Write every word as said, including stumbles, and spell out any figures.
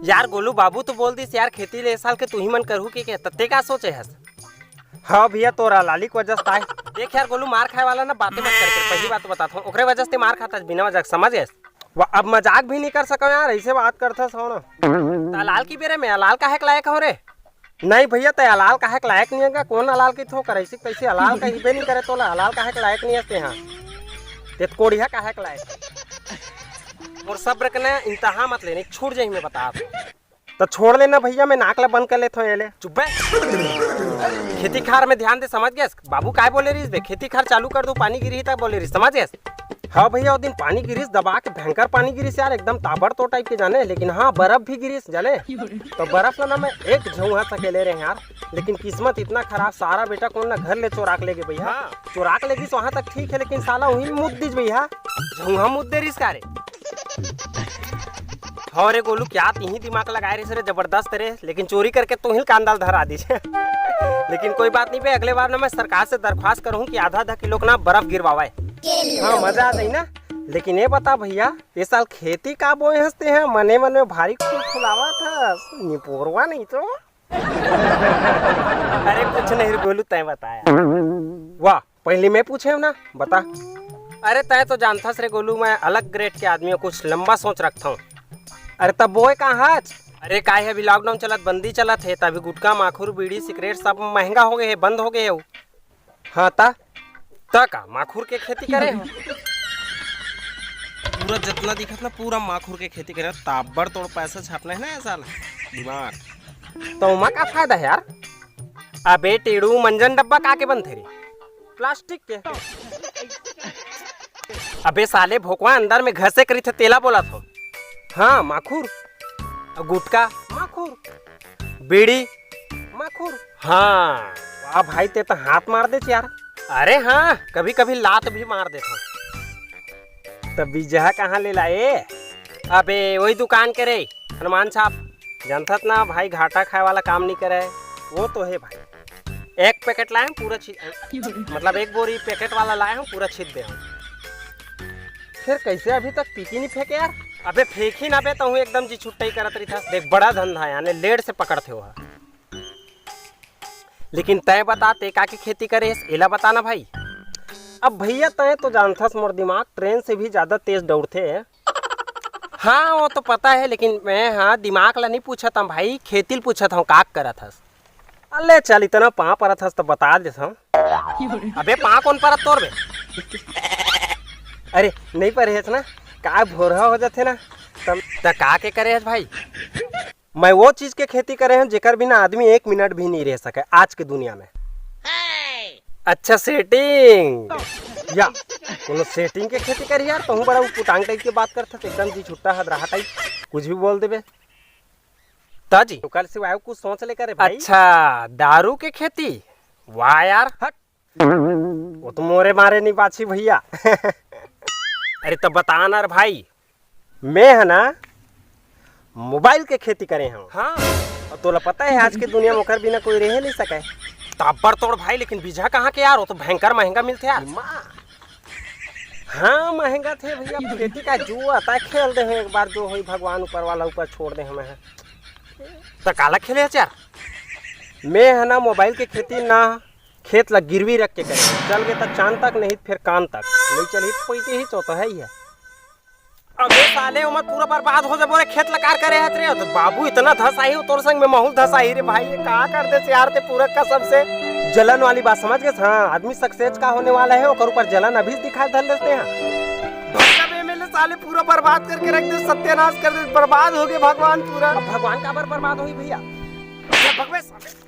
यार गोलू, बाबू तो बोल दिस यार, खेती ले ए साल के तुही मन करहू के, के तत्ते का सोचे हस? हाँ भैया, तोर अलाली के वजह से ताय। देख यार गोलू, मार खाए वाला ना बातें मत कर, पहली बात तो बताता हूँ, ओकरे वजह से ते मार खाता बिना वजह के, समझ गए? अब मजाक भी नहीं कर सको यार, ऐसे बात करथस हो ना। त अलाल की बेरे में अलाल काहे के लायक हो रे? नहीं भैया, तय अलाल काहे के लायक नहीं है, कौन अलाल की थो कर, ऐसी तैसी अलाल कहिबे नहीं करे तोला, अलाल काहे के लायक नहीं हस ते, हाँ। ते कोढ़िया काहे के लायक? मोर सब्र के ना इंतहा मत लेने, छूट जाही मैं बता। तो छोड़ लेना भैया, मैं नाक ला बंद कर लेता हूँ ये ले। चुप बे। खेती खार में ध्यान दे, समझ गए? बाबू काय बोले रहिस बे, खेती खार चालू कर दो, पानी गिरही तक बोले रहिस, समझ गए? हाँ भैया, वो दिन पानी गिरिस, दबा के भयंकर पानी गिरिस यार, एकदम ताबड़तोड़ टाइप के जाने, लेकिन हाँ, बर्फ भी गिरिस जाने। तो बर्फ ला ना मैं एक झौंहा सकेले रहे यार, लेकिन किस्मत इतना खराब, सारा बेटा कौन ना घर ले चोरा के ले गे भैया। हाँ। चोरा के ले गिस वहां तक ठीक है, लेकिन साला वहीं मुद दिस भैया। झौंहा मुद दे रिस का रे? हाँ रे गोलू, क्या तिही दिमाग लगाए रहिस रे, जबरदस्त रे, लेकिन चोरी करके तुही ल कांदा ल धरा दिस। लेकिन कोई बात नहीं बे, अगले बार ना मैं सरकार से दरख्वास्त करहूँ कि आधा आधा किलो के ना बर्फ गिरवावे। हाँ, मजा आ जाई ना। लेकिन ये बता भैया, ये साल खेती का बोए हस ते हैं, मने मन में भारी खुलखुलावत हस, निपोरवा नहीं तो। अरे कुछ नहीं रे गोलू, तय बताया। वाह, पहली मैं पूछे हूँ ना, बता। अरे तय तो जानथस रे गोलू, मैं अलग ग्रेड के आदमी हूँ, कुछ लंबा सोच रखता हूँ। अरे तब बोए कहाँ हच? अरे का है, अभी लॉकडाउन चलत, बंदी चलत है, तभी गुटखा, माखुर, बीड़ी, सिगरेट सब महंगा हो गए है, बंद हो गए है। हाँ ता, ता का माखुर के खेती करे हो? पूरा जितना दिखत ना, पूरा माखुर के खेती करे, ताबड़तोड़ पैसा छापना है ना ये साल, दिमाग। तो ओमा का फायदा है यार? अबे टेड़ू, मंजन डब्बा का के बनथे रे? प्लास्टिक के। अबे साले, भोकवा अंदर में घसे के रहिथे, तेला बोलत हो। हाँ, माखुर। अउ गुटखा, माखुर। बीड़ी, माखुर। हाँ। वाह भाई, ते तो हाथ मार देच यार। अरे हाँ, कभी कभी लात भी मार देथों। त बीजहा कहाँ ले लाए? अबे वही दुकान के रे, हनुमान छाप। जानथस ना भाई, घाटा खाए वाला काम नहीं करे। वो तो है भाई, एक पैकेट लाए हूँ पूरा छी-, मतलब एक बोरी पैकेट वाला लाए हूँ, पूरा छीत दे हूँ। फिर कैसे अभी तक पीकी नहीं फेंके यार? अबे फेंकी ना बे, तहूँ एकदम जी छुट्टा ही करत रहिथस। देख, बड़ा धंधा है, यानी लेट से पकड़थे हो। लेकिन तय बता, ते का के खेती करे हस, एला बता ना भाई। अब भैया, तय तो जानथस मोर दिमाग ट्रेन से भी ज्यादा तेज दौड़थे। हाँ, वो तो पता है, लेकिन मैं, हाँ, दिमाग ला नहीं पूछत हूँ भाई, खेती ल पूछत हूँ, का करत हस? अले चल, इतना पाँव परत हस तो बता देत हूँ। अबे पाँव कौन परत तोर बे? अरे नहीं परे हस ना, का भोरहा हो जाथे ना, तब त का के करे हस भाई? मैं वो चीज के खेती करे हूँ जेकर बिना आदमी एक मिनट भी नहीं रह सके आज के दुनिया में। अच्छा, सेटिंग। या कोनो सेटिंग के खेती करी यार, तहूँ बड़ा उटपुटांग टाइप के बात करथस, एकदम जी छुट्टा हदराहा टाइप, कुछ भी बोल देबे। ताजी। ओकर सिवाय कुछ सोच ले करे भाई। अच्छा, दारू के खेती? वाह यार। हट। वो तो मोरे मारे नहीं बाछी भैया। अरे तो बता ना रे भाई। मैं है ना, मोबाइल के खेती करे हूँ। हाँ। और तोला पता है, आज की दुनिया में ओकर बिना कोई रह नहीं सके। ताबड़तोड़ भाई, लेकिन बीजहा कहाँ के यार, वो तो भयंकर महंगा मिलथे यार। माँ। हाँ, महंगा थे भैया, खेती का जुआ ता खेल दे हूँ एक बार, जो होई भगवान ऊपर वाला ऊपर छोड़ दे हमें। त काला खेले हस यार? मैं है ना, मोबाइल के खेती ना, खेत ला गिरवी रख के करे। चल गे त चांद तक, नहीं फिर कान तक। नहीं चलही त पैटी ही चौथा है ही है। अबे साले, ओमा पूरा बर्बाद हो जाबो रे, खेत ला कार करे हत रे। तो बाबू इतना धस आही, तोर संग में महूँ धस आही रे भाई, ये का कर देस यार ते पूरा कसम से। जलन वाली बात समझ गए? हाँ, आदमी सक्सेस का होने वाला है, ओकर ऊपर जलन अभी दिखाई धर लेते हैं। भैया बे, मेरे साले पूरा बर्बाद करके रख दे, सत्यानाश कर दे, बर्बाद हो गए भगवान पूरा। अब भगवान का बर बर्बाद होई भैया? भगवे साले।